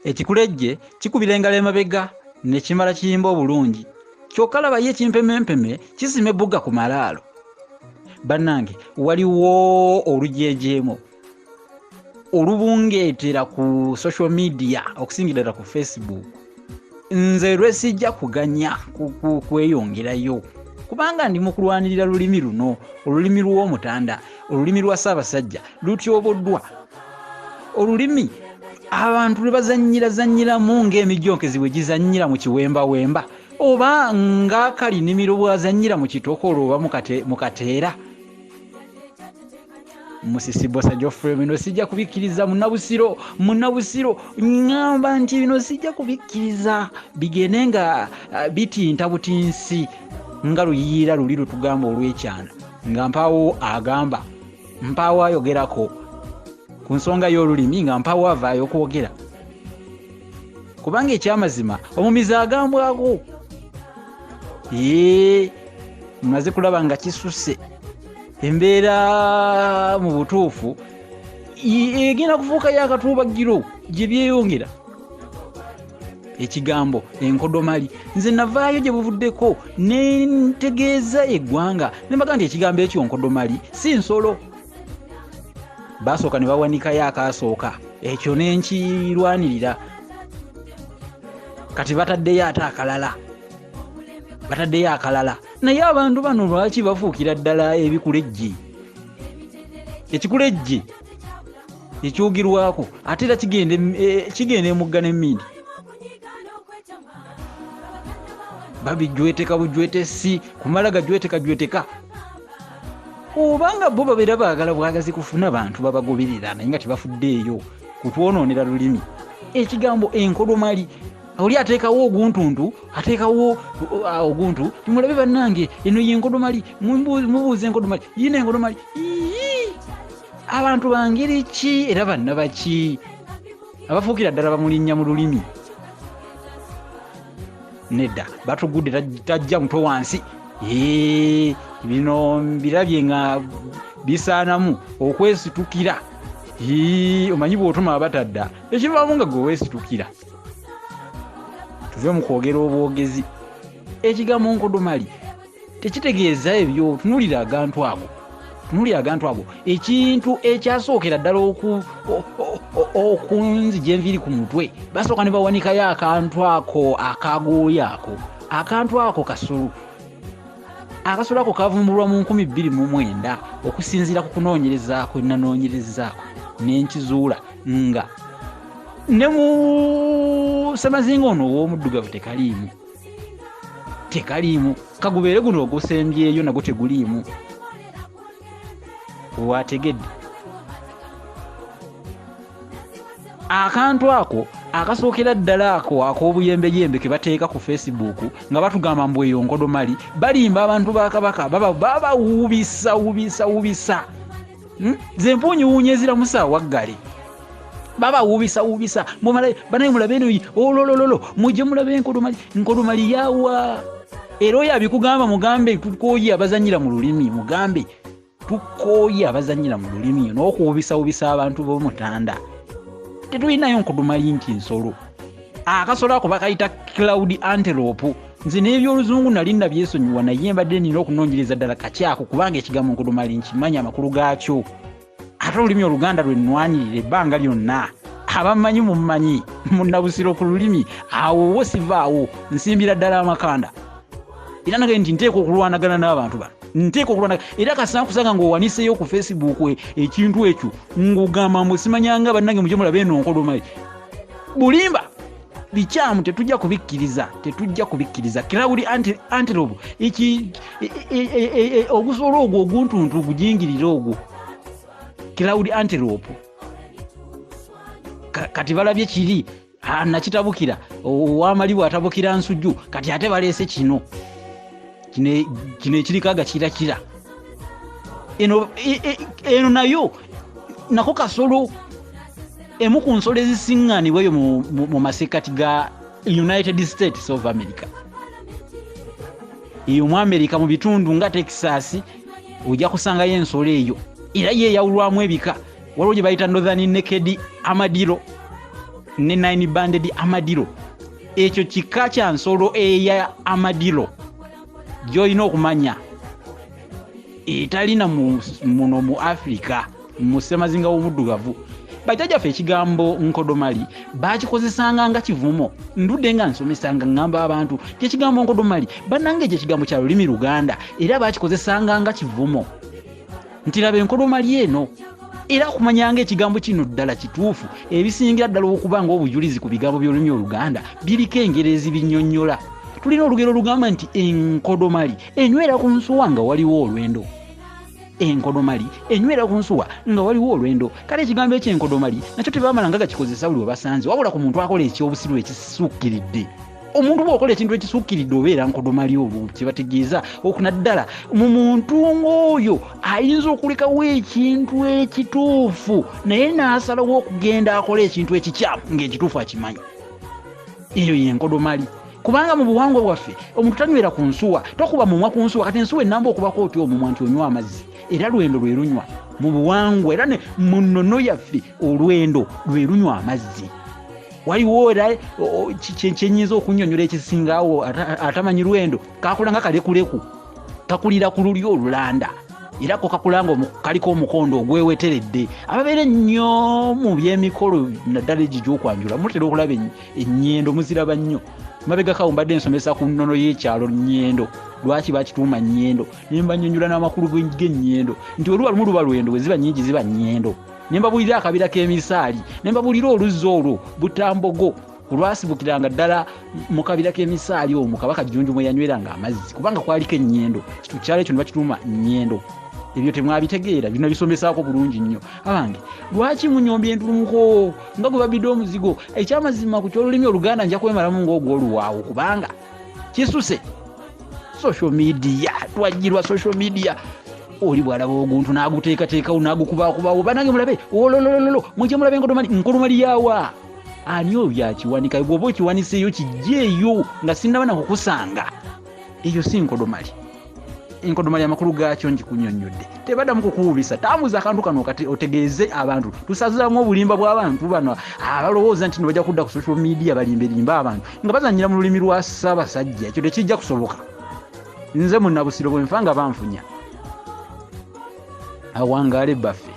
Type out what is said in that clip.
Ekikulejje kikubira engalo emabega ne kimala kiyimba obulungi. Kyokka laba ye ekimpemempeme kisima ebbugga ku malaalo. Bannange waliwo olujeejeemo olubungeetera ku social media okusingira ddala ku Facebook. Nze lwesijja kuganya kweyongerayo kubanga ndi mu kulwanirira lulimi luno, olulimi lw'Omutanda, olulimi lwa Ssaabasajja lutyoboddwa. Olulimi abantu lwe bazannyira-zannyiramu ng'emijjonkezi bwe gizannyira mu kiwembawemba oba ng'akalinimiro bw'azannyira mu kitokolo oba mu kateera. Musisi Bbosa Geoffrey, bino sijja kubikkiriza. Munnabusiro, Munnabusiro, ŋŋamba nti bino sijja kubikkiriza bigende nga bitinta butinsi nga luyiira luli lutugamba olw'ekyana, nga mpaawo agamba, mpaawo ayogerako ku nsonga y'olulimi, nga mpaawo avaayo okwogera, kubanga ekyamazima omumizi agambwako. Yee, mmaze kulaba nga kisusse. Embeera mu butuufu egenda kufuuka yakatuubagiro gye byeyongera. Ekigambo enkodomali, nze navaayo gye buvuddeko ne ntegeeza eggwanga ne mbaga nti ekigambo ekyo nkodomali si nsolo. Baasooka ne bawanikayo akaasooka, ekyo ne nkirwanirira. Kati bataddeyo ate akalala, bataddeyo akalala. Naye abantu bano lwaki bafuukira ddala ebikulejje? Ekikulejje ekyogerwako ate era kigenda emugga n'emmindi, babijweteka bujwetesi kumala gajweteka jweteka, obanga bo babeera baagala bwagazi kufuna bantu babagoberera, naye nga tebafuddeeyo kutwonoonera lulimi. Ekigambo enkodomali, oli ateekawo oguntuntu, ateekawo oguntu, timulabe bannange, eno ye nkodomali, mubuuze enkodomali, yiino enkodomali. Ii! Abantu bangeri ki era bannabaki abafuukira ddala bamulinnya mu lulimi? Nedda, batugudde, tajja mutwe wansi. Ee, bino mbirabye nga bisaanamu okwesitukira. Ii, omanyi bw'otuma abatadda ekivaamu nga gwe weesitukira. Tuve mu kwogera obwogezi. Ekigambo nkodomali tekitegeeza ebyo. Tunuulira agantu ago, tunuulira agantu ago. Ekintu ekyasookera ddala okunzija enviiri ku mutwe, basooka ne bawanikayo akantu ako akagooya ako. Akantu ako kasolo. Akasolo ako kavumbulwa mu nkumi bbiri mu mwenda okusinziira ku kunoonyereza kwe nanoonyerezaako ne nkizuula nga ne mu ssemazinga ono ow'omuddugavu tekaliimu, tekaliimu. Kagubeere guno ogusembyeyo nagwo teguliimu. Wategedde akantu ako akasookera ddala ako ak'obuyembeyembe ke bateeka ku Facebook nga batugamba mbu eyo nkodomali. Balimba abantu ba Kabaka, babawuubisa wubisa wubisa. Ze mpuunyiwuunya eziramusa awaggale, babawuubisa wuubisa. Mumale banaye mulabe eno ololololo, mujje mulabe enkodomali. Nkodomali yawa? Era oyo abikugamba mugambe tukooye abazanyira mu lulimi, mugambe tukooye abazanyira mu lulimi n'okuwubisawubisa abantu b'Omutanda. Tetulinayo nkodomali nti nsolo. Akasolo ako bakayita cloud antelope. Nze n'ebyoluzungu nali nabyesonyiwa, naye mbadde nina okunoonyereza ddala kakyako, kubanga ekigambo nkodomali nkimanyi amakulu gaakyo. Ate olulimi Oluganda lwe nnwanirira ebbanga lyonna, abammanyi mummanyi munnabusiro ku lulimi, awo wo sivaawo, nsimbira ddala amakanda. Era nagambye nti nteekwa okulwanagana n'abantu bano, nteekwa okulwanagana. Era kasita nkusanga ng'owaniseeyo ku Facebook ekintu ekyo ng'ogamba mbu simanyanga, bannange mujje mulabe eno nkodomali, bulimba, bikyamu, tetujja kubikkiriza, tetujja kubikkiriza. Cloud antelope, ogusolo ogwo oguntuntu gujingirire ogwo cloud antelope. Kati balabye kiri nakitabukira owamali bw'atabukira nsujju, kati ate baleese kino kino ekiriko agakirakira. Eno nayo nako kasolo, emu ku nsolo ezisiŋŋaanibwa eyo mu masekkati ga United States of America. Eyo mu America mu bitundu nga Texas ojja kusangayo ensolo eyo, era yeeyawulwamu ebika. Waliwo gye bayita northern naked armadillo, Ne nine banded armadillo, ekyo kika kya nsolo eya armadillo gy'olina okumanya, etalina muno mu Africa, mu ssemazinga w'omuddugavu. Bajjajjaffe ekigambo nkodomali bakikozesanga nga kivumo. Ndudde nga nsomesanga, ŋŋamba abantu nti ekigambo nkodomali, bannange, ekyo ekigambo kya lulimi Luganda, era bakikozesanga nga kivumo nti laba enkodomali eno. Era okumanyanga ekigambo kino ddala kituufu, ebisingira ddala okuba nga obujulizi ku bigambo by'olulimi Oluganda biriko engeri ezibinnyonnyola. Tulina olugero olugamba nti enkodomali enywera ku nsuwa nga waliwo olwendo. Enkodomali enywera ku nsuwa nga waliwo olwendo. Kale ekigambo ekyo enkodomali nakyo tebamala nga gakikozesa buli webasanze, wabula ku muntu akola ekyobusiru ekisukkiridde. Omuntu bw'okola ekintu ekisukkiridde obeera nkodomali. Olwo kyebategeeza okunaddala mu muntu ng'oyo ayinza okulekawo ekintu ekituufu naye n'asalawo okugenda akola ekintu ekikyamu ng'ekituufu akimanyi. Eyo yenkodomali, kubanga mu buwangwa bwaffe omuntu tanywera ku nsuwa, tokuba mumwa ku nsuwa. Kati ensuwa enamba okubako otya omumwa nti onywa amazzi? Era lwendo lwe lunywa mu buwangwa, era mu nnono yaffe olwendo lwe lunywa amazzi. Waliwo era kyenyinza okunyonyola ekisingawo, atamanyi lwendo kakula nga kalekuleku, kakulira ku lulyo olulanda, era ko kakula nga kaliko omukondo ogweweteredde. Ababeera ennyo mu byemikolo, naddala egyo gy'okwanjula, mutera okulaba ennyendo, muziraba nnyo. Mabegakawo mbadde nsomesa ku nnono y'ekyalo nnyendo, lwaki bakituuma nnyendo, ne mbanyonyola n'amakulu g'ennyendo nti oluba lumu luba lwendo, bwe ziba nnyingi ziba nnyendo. Ne mbabuulira akabira k'emisaali, ne mbabuulira oluzzi olwo Butambogo olwasibukiranga ddala mu kabira k'emisaali omwo Kabaka Jjunju mwe yanyweranga amazzi, kubanga kwaliko ennyendo, kyalo ekyo ne bakituuma nnyendo. Ebyo temwabitegeera, bino bisomesaako bulungi nnyo. Abange, lwaki munyombya entulumuko nga gwe babidde omuzigo? Ekyamazima ku ky'olulimi Oluganda nja kwemalamu ng'ogwoluwaawo, kubanga kisuse. Social media, twajjirwa social media. Oli bw'alaba oguntu n'aguteekateekawo n'agukubakubawo, banange mulabe ololololo, mujje mulabe enkodomali. Nkodomali yawa ani oyo akiwanika? Bw'oba okiwaniseeyo kijjeeyo nga sinnaba na kukusanga. Eyo si nkodomali. Enkodomali amakulu gaakyo ngikunyonnyodde, tebaddamu kukuwubisa. Tambuza akantu kano kati otegeeze abantu, tusazaamu obulimba bw'abantu bano abalowooza nti bajja kudda ku social media balimberimba abantu nga bazanyira mu lulimi lwa Ssaabasajja. Ekyo tekijja kusoboka. Nze munnabusiro, bwe nfa nga banfunya. Awangaale baffe.